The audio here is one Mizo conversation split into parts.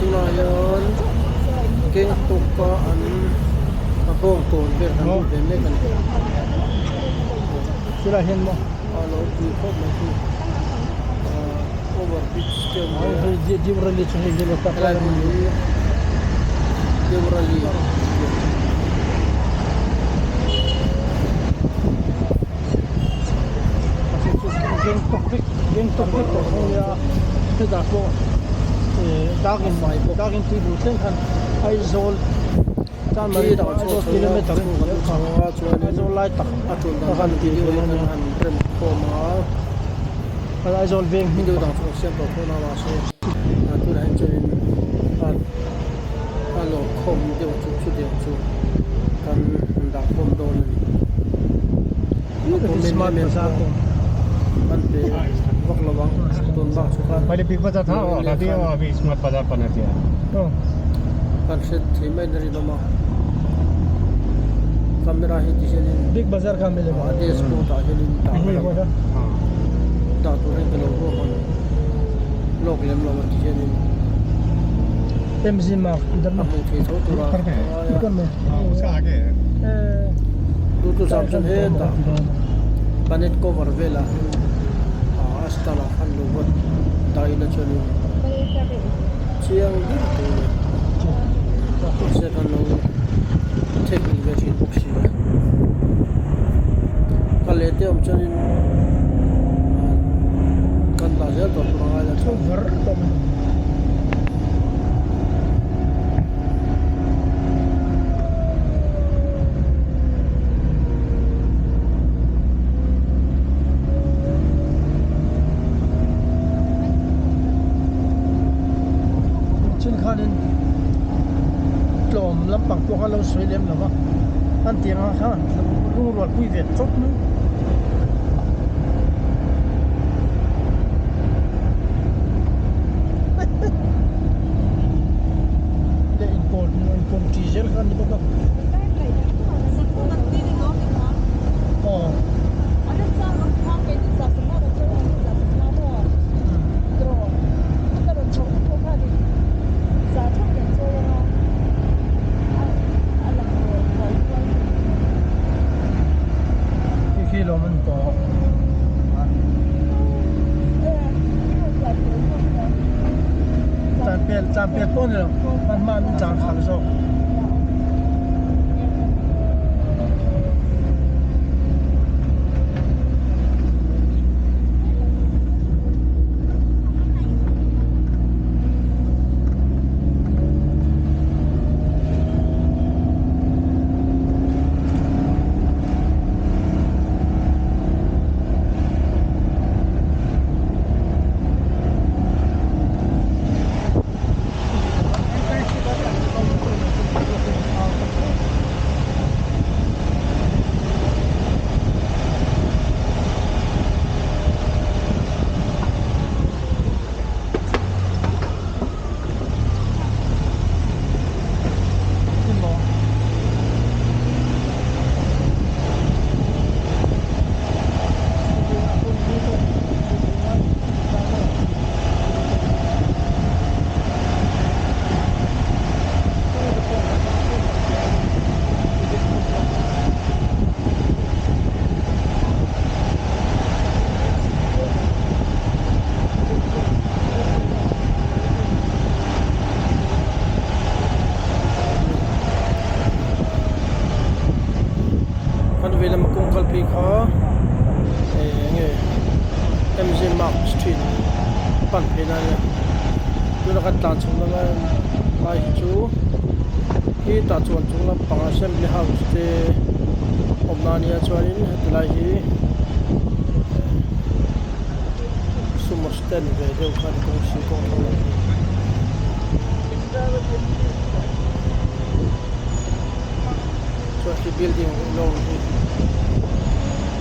Tunah hian Gangtok a an a bawng tawn vel kan hmuh ve mek a ni. Chulaiah hian maw? A lo pui khawp mai chu ahh over bridge te a awm ve a. Hei Deorali chu hei hi lo tak Helai hmun hi Deorali a ni. Gangtok vek Gangtok vek tawh ho nia hetah pawh eh dakin dakin tui luh thleng khan Aizawl Chanmari Aizawl kilometer Aizawl lai tak a tul dan khan video hi kan han rem khawm a Aizawl veng hming video dang chu kan siam tawh tho na mahse tunah hian chuanin a lawm khawm deuh chu chutiang chu kan han dah khawm dawn a ni. A comment em em pawh kan pe vak lo ang tun bak chu khan kan hriat thei mai na rinawm a camera hi ti hianin a dashboard ah hianin dah dah tur hian ka lo ruahman lawk lem lo a ti hianin a hmuh theih tho tura ka ngai a duhtu zam chuan hetah planet cover velah hian a style ah khan lo va dah ila chuanin chiang deuh tur a ni mahse kan lo theihnghilh ve thin bawk si a ka leh te awm chuanin kan dah zel tawh tur a ngai lo chuan. Chin khanin tlawm lampang pawh kha lo sawi lem lo va an tih ang khan lungrual pui ve chawp mai. Leh inkawn inkawn ṭi zel kha a ni bawk a. Aw. Khi khi lawm an tawh. Tlan pel tlan pel pawh a ni lo a hma an tlan khalh zawk. Kan vei lama kawng kal phei kha eng nge MZ Mark Street pan phei lai a tuna kan tlan chho na lai lai hi chu khi tah chuan chung lampang assembly house te awm na ania chuanin heti lai hi sumo stand ve deuh khan kawng sir kawng thlang lam hi. Chuan khi building lawng hi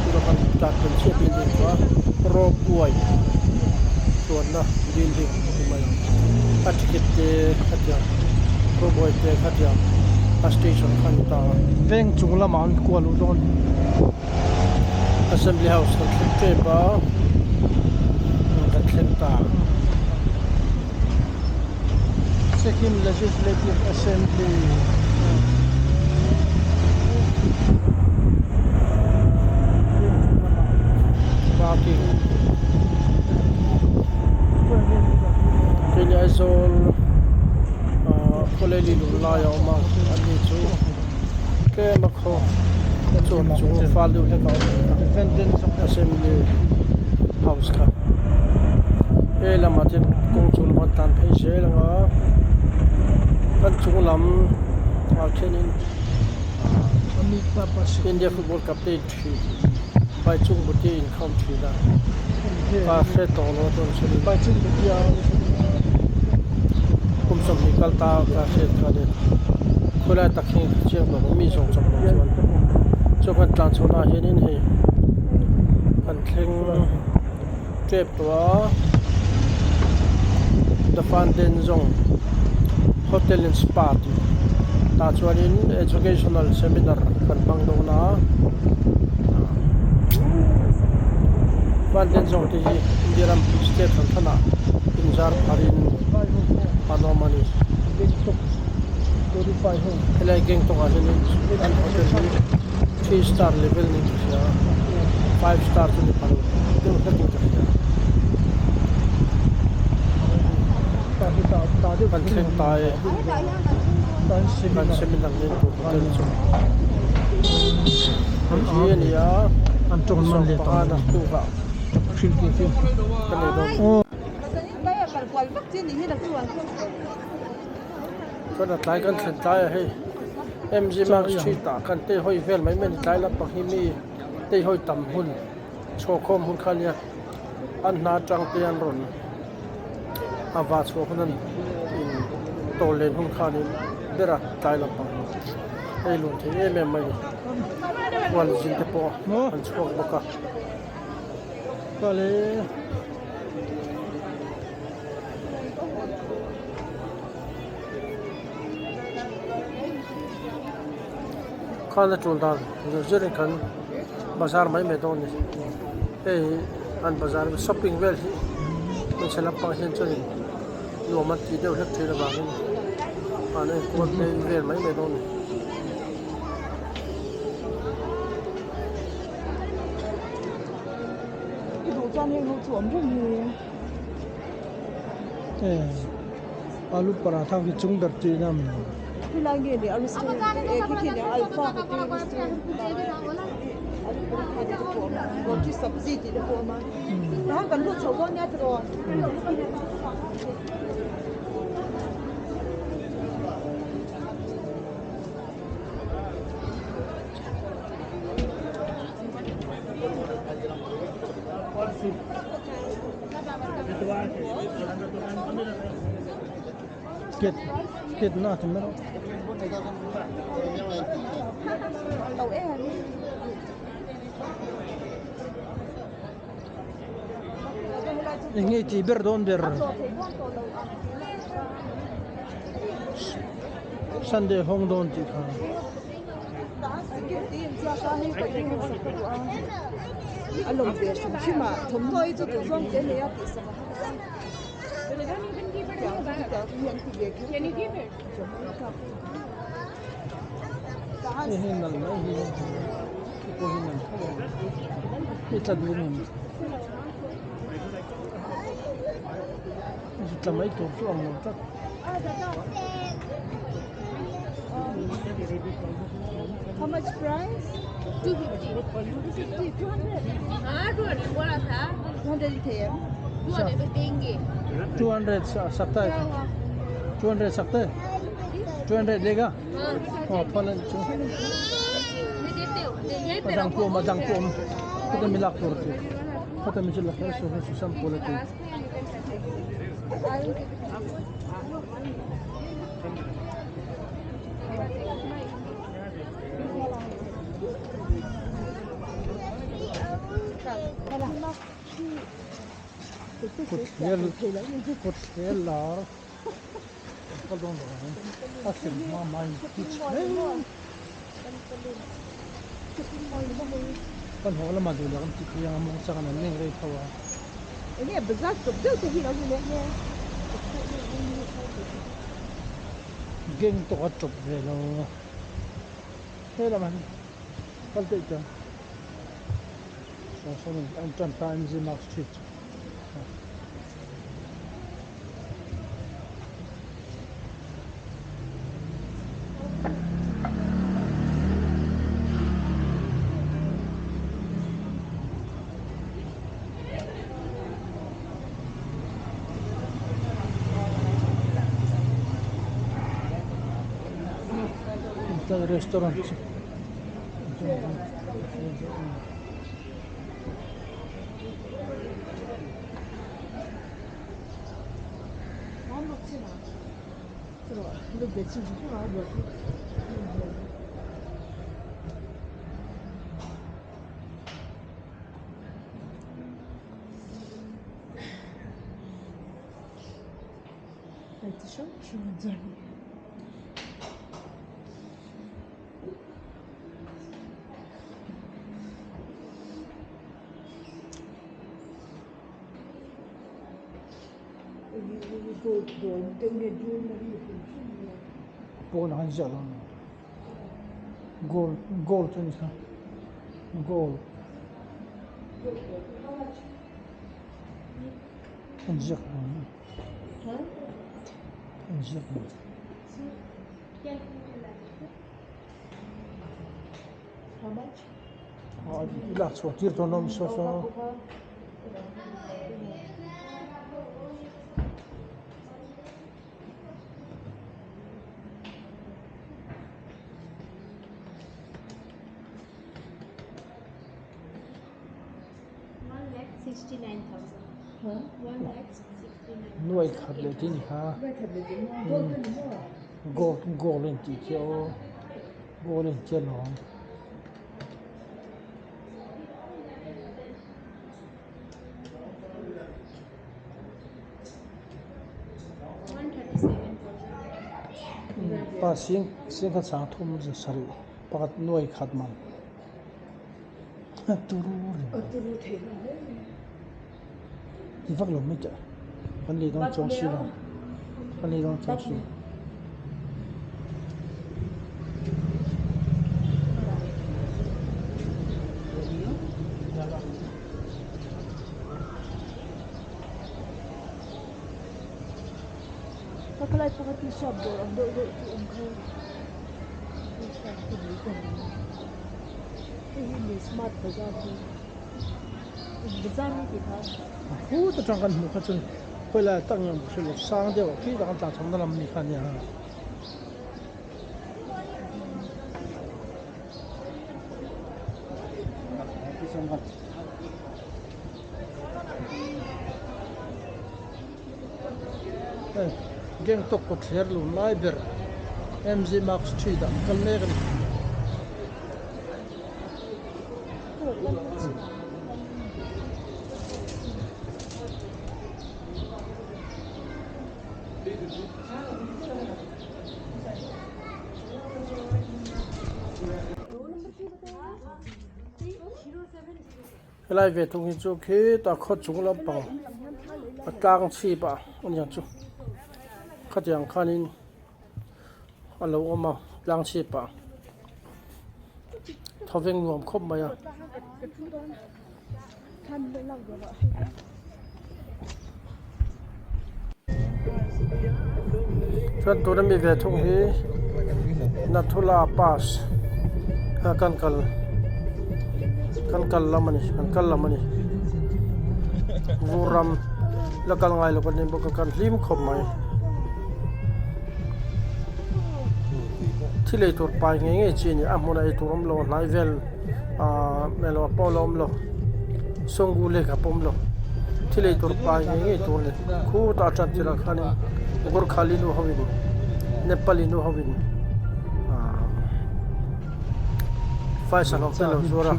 tuna kan tlan tel chiah building kha ropeway chuanna building a ni mai ang a ticket te khatiang ropeway te khatiang a station kha a ni ta a. Veng chung lamah an kual uh dawn. Assembly house kan thleng tep a kan thleng ta. Sikkim Legislative Assembly. Parking keini Aizawl ah khawleli lung lai a awm a an ni chu tlem a khaw chuan chung fal deuh hlek a awm a assembly house kha he lamah chuan kawng chung lamah an tlan phei zel ang a kan chung lam ah khianin India football captain thin Baichung Bhutia inkhawm thin a ka hre tawh lo a chuan kum sawmhnih kal ta ka hriat kha nia khawilai tak hi chiang tawh lo mi zawng chawp lo chuan chuan kan tlan chhoh naah hianin hei kan thleng tep tawh a the fountain zawng hotel and spa tih tah chuanin educational seminar kan hmang dawn a fountain zawng te hi India ram state hran hranah inzar pharin an awm a ni helai Gangtok ah hianin an hotel hi three star level niin ka hria a five star chu ni phalo deuh hlekin ka hria kan thleng ta e kan seminar nei tur hotel chu hei hi a ni a sawmpanga naktukah ka nei dawn. Chuan a tlai kan thlen tlai a hei MG Marg street ah kan teihawi vel mai mai a ni tlai lampang hi mi teihawi tam hun chhuahkhawm hun kha ania an hna atang te an rawn a va chhuah hun an in tawl len hun kha ani ber a tlai lampang hi hei lun thei em em mai a ni huan zin te pawh an chhuak bawk a. Khan a tul dan zir zir in kan bazar mai mai dawn a ni hei an bazar shopping vel hi hmeichhe lampang hian chuanin nuam an tih deuh hlek thin avangin an enkual te vel mai mai dawn a ni. Alu paratha hi chung ber tih na mi. Khilai nge ni a restaurant e khi khi ni alpha hotel restaurant alu paratha te pawh a awm a roti sabzi tih te pawh a awm a tahan kan lut chho dawn nia tiraw. Kitna te mai eng nge tih ber dawn ber Sunday hawng dawn tih kha. Hei hi nalh mai hi hei pawh hi nalh tho ang hei tla duh em hei tla mai tur chu ang lo tlat. How much price? 250. 250, 200. 200 KM. 200 sakta hai 200 sakta hai 200 lega oh phalan chu adang pawh awm adang pawh awm khata mi lak tur chu khata mi chu la kher su su sam pawl a ti. Kut thler lar ka dawn lo ang a thlen hma mai hi chheng kan haw lamah duh leh kan ti phei ang a mawng chang an leng rei tho a. Gangtok a tawp ve lo a helam an kal daih chuan saw sawn an tan ta MG Mark street chu. Restaurant chu Pawn ah an ziah lo a ni gold gold a ni kha gold an ziak lo a ni an ziak lo. I lak chhuah tir dawn awm saw saw. Nuai khat leh tih a ni kha gold gold a intih khi aw gold a inti alawm. Pa sing singkhat sang thum sarih pakhat nuai khat man turu ti vak lo mai teh kan lei dawn chuang si lo kan lei dawn chuang si lo. Phut atang kan hmuh kha chuan khawilai ah tak nge awm ka hre lo sang deuh ah khi tak an tlan chho na lam ni kha a nia. Hei Gangtok kawtthler lun lai ber MG Mark street ah an kal mek a ni. Helai ve thung hi chu khitah khaw chung lampang a tlang chhip ah a niang chu khatiang khanin a lo awm a tlang chhip ah thawveng nuam khawp mai a. Chuan tuna mi ve thung hi Nathula pass a kan kal kan kal lam a ni kan kal lam a ni vur ram la kal ngai lo kan ni bawk a kan hlim khawp mai thil ei tur pai ngei ngei chi a ni a hmunah ei tur awm lo a hnai vel ahh elo pawh la awm lo Sawnggu lake ah pawh awm lo thil ei tur pai ngei ngei tur a ni khutah a tan tirah khanin Gorkhali nu ho in Nepali nu ho in ahh faisa hlawm te lo zuar a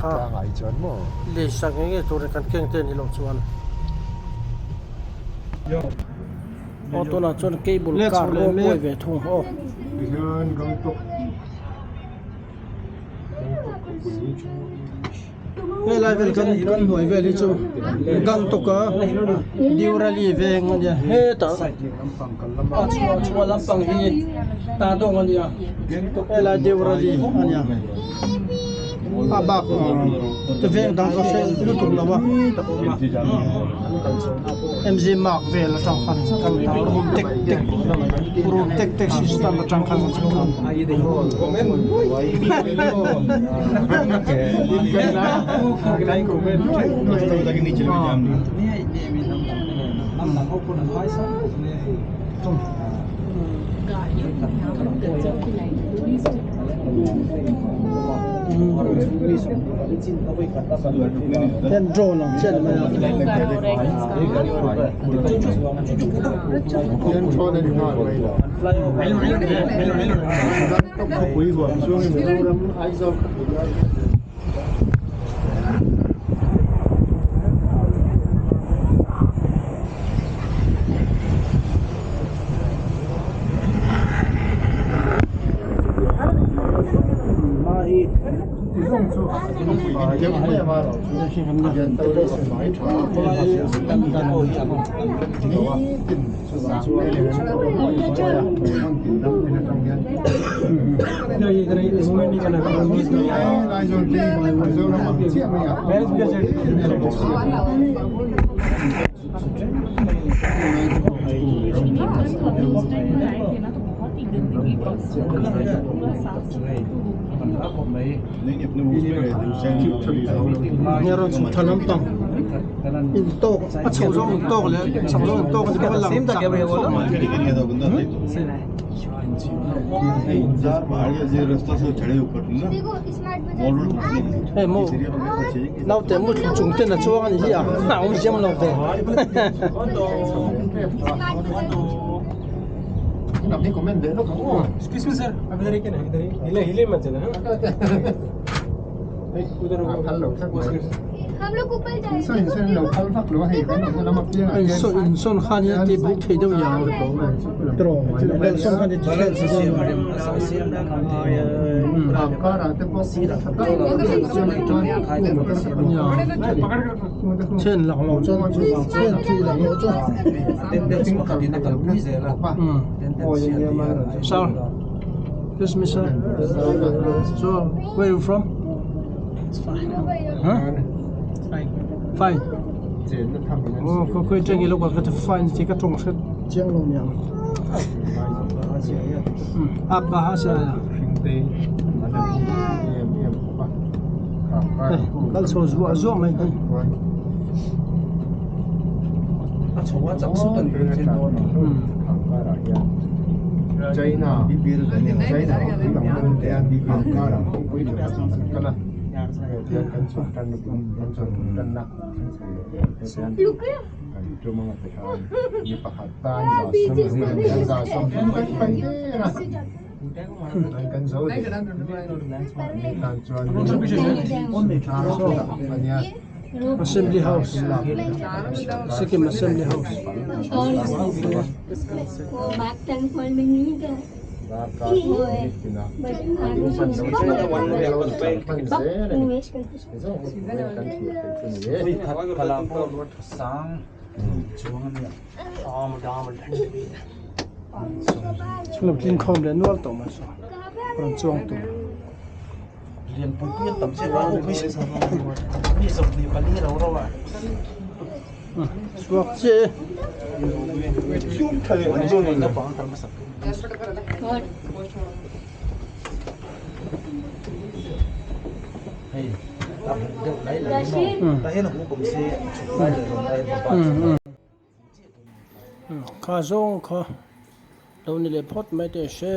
kha kha lei sak ngei ngei tur a ni kan keng te a nih loh chuan aw tunah chuan cable car rawng ve thung aw. Helai vel kan kan hnuai vel hi chu Gangtok a Deorali veng a nia hetah a chhuah chhuah lampang hi Tadawng a nia helai Deorali a nia a bak te veng dang ka hre lutuk lo a M G mark vel atang khan kal ta room tek tek room tek tek system atang khan kan Hian drone ang chiah a ni mai a. Hei rawn chhuk thla lampang in tawk a chho zawng in tawk leh chhak zawng in tawk a ni bawk a lang chak khawp mai. Hei maw naute mu thlu chung ten a chuang a ni hi a a awm ziam lo ve. Insawn khan hi a ti buk thei deuh niang insawn khan hi ti hreh thei deuh niang chen lak loh chuan chen thih lak loh chuan sir excuse me sir so where you from huh fine oh khaw khawi teng ilo ka ti fine tih ka tawng hret chiang lo niang aap kaha se aaya hei kal chho zuah zuah mai hei Assembly House Sikkim Assembly House Chhunglam tlin khawm leh nual tawh mai saw rawn chuang tur. Chhuak chiah e. Kha zawng kha lo ni leh phawt mai teh se.